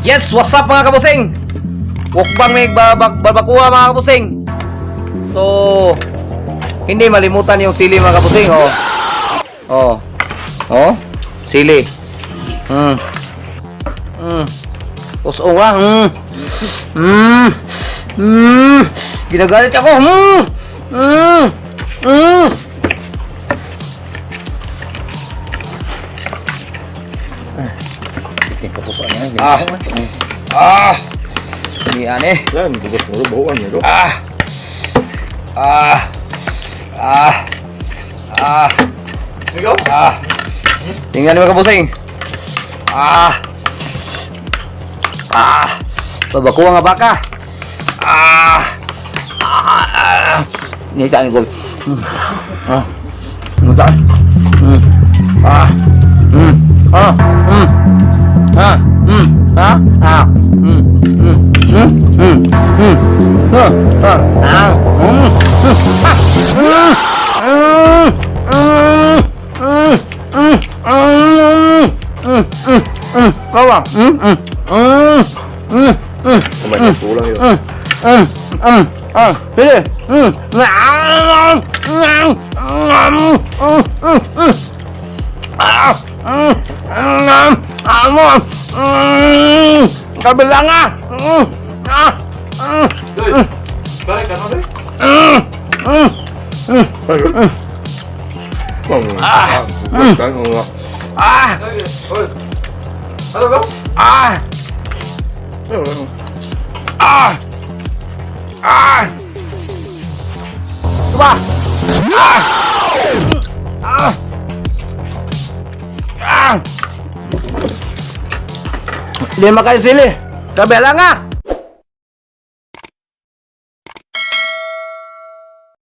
Yes, what's up, mga kabusing? Mukbang may barbacoa, mga kabusing. So, hindi malimutan yung sili, mga kabusing, oh. Oh. Oh, sili. Uso nga. Ginagalit ako. Ah. Ah. Ini aneh. Yan, bugas mo, bahuan niya. Ah. Ah. Ah. Ah. Ikaw? Ah. Tingnan niyo, mga kabusing. Ah. Ah. Babakuha nga baka. Ah. Ah. Ah. Ini tak ni gol. Ah. Ini tak. Ah. Ah. Ah. Ah. Ah. Ah. Ah. Ah. Ah. Hmm. Hmm. Hmm. Hmm. Hmm. Hmm. Kawa. Kumain ng kulang yun. Ah, sige. Ah. Hmm. Ah. Hmm. Hmm. Amo. Kabila nga. Ah. Doy. Balik ka na, doy. Ayun. Ah. Ah. Ah. Ah. Oy. Ano ba? Ah. Ah. Ah. Diba? Ah. Ah. Ah. Lima kayo sili. Kabila nga.